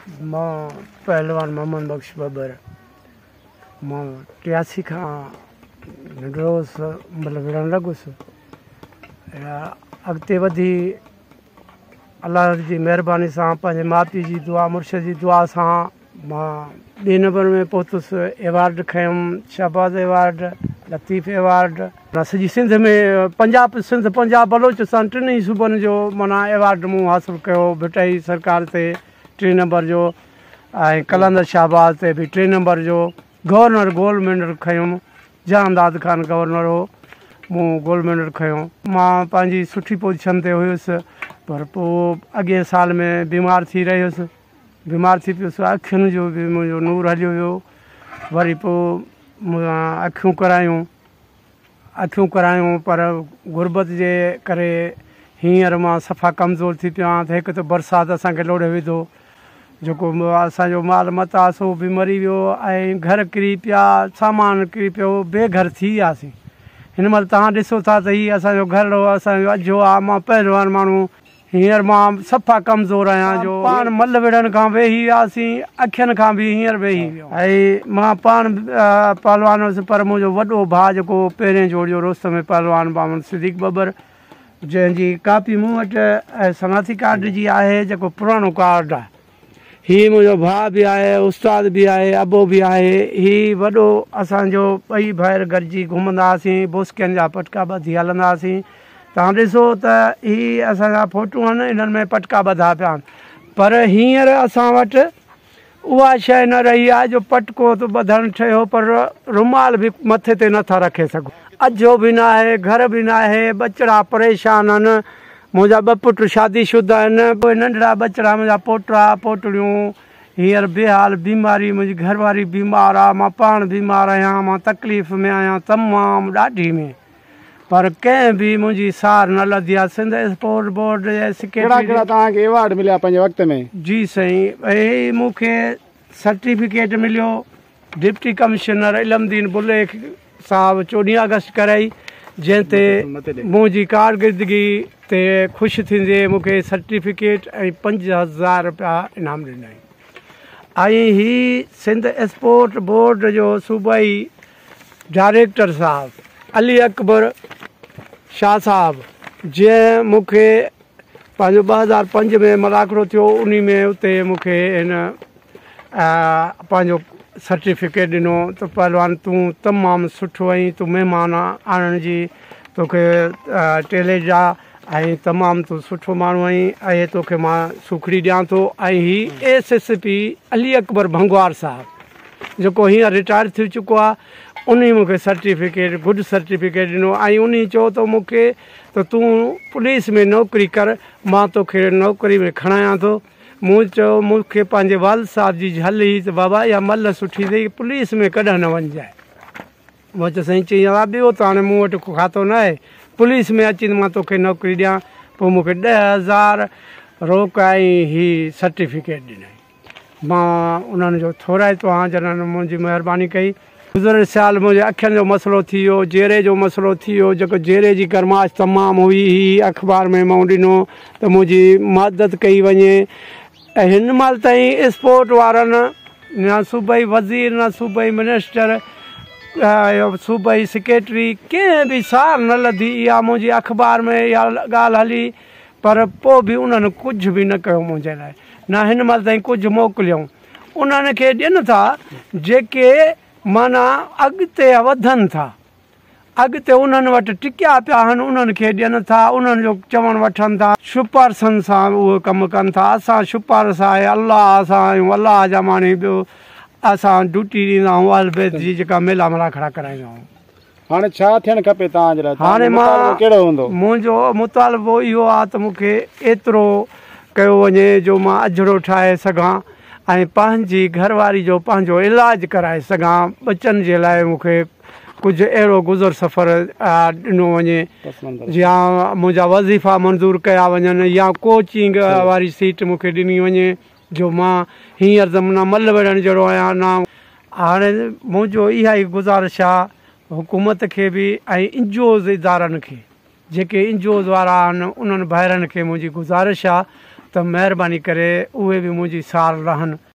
مان پهلوان محمد بخش ٻٻر مان 83 کان ننڍڙو هوس مطلب وڙهڻ لڳس اڳتي وڌي الله جي مهرباني سان پنهنجي ماء پيء جي دعا مرشد جي دعا سان مان ٻئي نمبر ۾ پهتس ايوارڊ کنيم شهباز ايوارڊ لطيف ايوارڊ سڄي سنڌ ۾ پنجاب سنڌ پنجاب بلوچستان ٽنهي صوبن جو معنيٰ ايوارڊ مون حاصل ڪيو ڀٽائي سرڪار تي ٽئين نمبر جو ۽ قلندر شهباز تي به ٽئين نمبر جو گورنر گولڊ ميڊل کنيم جهانداد خان گورنر هو مون گولڊ ميڊل کنيو مان پنهنجي سٺي پوزيشن تي هيس پر پوء اڳئين سال ۾ بيمار ٿي رهيس بيمار ٿي پيس اکين جو به منهنجو نور هليو ويو وري پوء مون اکيون ڪرايون اکيون ڪرايون پر غربت جي ڪري هينئر مان صفا ڪمزور ٿي پيو آهيان ته هڪ ته برسات اسان کي لوڙهي وڌو جيڪو اسان جو مال متاع سو به مري ويو ۽ گهر ڪري پيا سامان ڪري پيو بي گهر ٿي وياسين هن مهل توهان ڏسو ٿا ته هي اسان جو گهرڙو اسان جو اجهو آهي مان پهلوان ماڻهو هينئر مان صفا ڪمزور آهيان جو پاڻ ملهه وڙهڻ کان ويهي وياسين، اکين کان به هينئر ويهي ويو. ۽ مان پاڻ پهلوان هوس پر منهنجو وڏو ڀاء جيڪو پهرين جوڙ جو رستم پهلوان محمد صديق ٻٻر جنهن جي ڪاپي مون وٽ شناختي ڪارڊ جي آهي جيڪو پراڻو ڪارڊ آهي. هي منهنجو ڀاء به آهي، استاد به آهي، ابو به آهي. هي وڏو اسان جو ٻئي ڀائر گڏجي گهمندا هئاسين، بوسڪين جا پٽڪا ٻڌي هلندا هئاسين. توهان ڏسو ته هي اسان جا فوٽو آهن، انهن ۾ پٽڪا ٻڌا پيا آهن. پر هينئر اسان وٽ اها شيء نه رهي آهي جو پٽڪو ته ٻڌڻ ٺهيو پر رومال به مٿي تي نٿا رکي سگهون. اجهو به ناهي، گهر به ناهي، ٻچڙا پريشان آهن. منهنجا ٻه پٽ شادي شده آهن. اهي ننڍڙا ٻچڙا منهنجا پوٽا پوٽڙيون هينئر بي حال بيماري منهنجي گهر واري بيمار آ مان پاڻ بيمار آهيان مان تڪليف ۾ آهيان تمام ڏاڍي ۾ پر ڪنهن به منهنجي سار نه لڌي آ سنڌ اسپورٽ بورڊ جي سيڪريٽري ڪهڙا ڪهڙا توهان کي ايوارڊ مليا پنهنجي وقت ۾؟ جي سائين هي مون کي سرٽيفڪيٽ مليو ڊپٽي ڪمشنر علم الدين بليخ صاحب 14 آگسٽ ڪرائي جنهن تي منهنجي ڪارڪردگي تي خوش ٿيندي مون کي سرٽيفڪيٽ ۽ 5000 رپيا انعام ڏنائين ۽ هي سنڌ اسپورٽ بورڊ جو صوبائي ڊائريڪٽر صاحب علي اڪبر شاهه صاحب جنهن مون کي پنهنجو 2005 ۾ ملاکڙو ٿيو انهي ۾ اتي مون کي هن پنهنجو سرٽيفڪيٽ ڏنو ته پهلوان تون تمام سٺو آهين تون مهمان آڻڻ جي توکي ٽيلينٽ آ ۽ تمام تون سٺو ماڻهو آهين ۽ توکي مان سوکڙي ڏيان ٿو ۽ هي S S P Ali Akbar Bhangwar صاحب جيڪو هينئر رٽائر ٿي چڪو آ انهي مون کي سرٽيفڪيٽ گڊ سرٽيفڪيٽ ڏنو ۽ انهي چيو ته مون کي ته تون پوليس ۾ نوڪري ڪر مان توکي نوڪري ۾ کڻايان ٿو مون چيو مون کي پنهنجي والد صاحب جي جهل هئي ته بابا اها ملهه سٺي اٿئي پوليس ۾ ڪڏهن نه وڃجانء. مون چيو سائين چيائين بابا ٻيو ته هاڻي مون وٽ ڪو کاتو نه آهي پوليس ۾ اچين ته مان توکي نوڪري ڏيان. پوء مون کي 10,000 روڪ ۽ هي سرٽيفڪيٽ ڏنائين. مان انهن جو ٿورائتو آهيان جنهن منهنجي مهرباني ڪئي. گذريل سال منهنجي اکين جو مسئلو ٿي ويو، جيري جو مسئلو ٿي ويو، جيڪو جيري جي گرمائش تمام هئي، هي اخبار ۾ مون ڏنو ته منهنجي مدد ڪئي وڃي ۽ هن مهل تائين اسپورٽ وارن نه صوبائي وزير نه صوبائي منسٽر صوبائي سيڪريٽري ڪنهن به سار نه لڌي اها منهنجي اخبار ۾ اها ڳالهه هلي پر پوء به انهن ڪجهه به نه ڪيو منهنجي لاء نه هن مهل تائين ڪجهه موڪليائون. انهن کي ڏين ٿا جيڪي معنيٰ اڳتي وڌن ٿا، اڳتي انهن وٽ ٽڪيا پيا آهن انهن کي ڏين ٿا، انهن جو چوڻ وٺن ٿا، سپارشن سان اهي ڪم ڪن ٿا، اسان سپارش آهي الله اسان آهيون الله جا ماڻهو ٻيو اسان ڊيوٽي ڏيندا آهيون اهل بيت جي جيڪا ميلا ملاکڙا ڪرائيندا آهيون. هاڻي ڇا ٿيڻ کپي توهان جي لاء؟ توهان هاڻي جو مطالبو ڪهڙو هوندو؟ منهنجو مطالبو اهو آهي ته مون کي ايترو ڪيو وڃي جو مان اجهڙو ٺاهي سگهان ۽ پنهنجي گهر واري جو پنهنجو علاج ڪرائي سگهان، ٻچن جي لاء مون کي ڪجهه اهڙو گذر سفر ڏنو وڃي يا منهنجا وظيفا منظور ڪيا وڃن يا ڪوچنگ واري سيٽ مون کي ڏني وڃي جو مان هينئر ته نه ملهه وڙهڻ جهڙو آهيان نه هاڻي منهنجو اها ئي گذارش آ حڪومت کي به ۽ اين جي اوز ادارن کي جيڪي اين جي اوز وارا آهن انهن ڀائرن کي منهنجي گذارش آ ته مهرباني ڪري اهي به منهنجي سار لهن.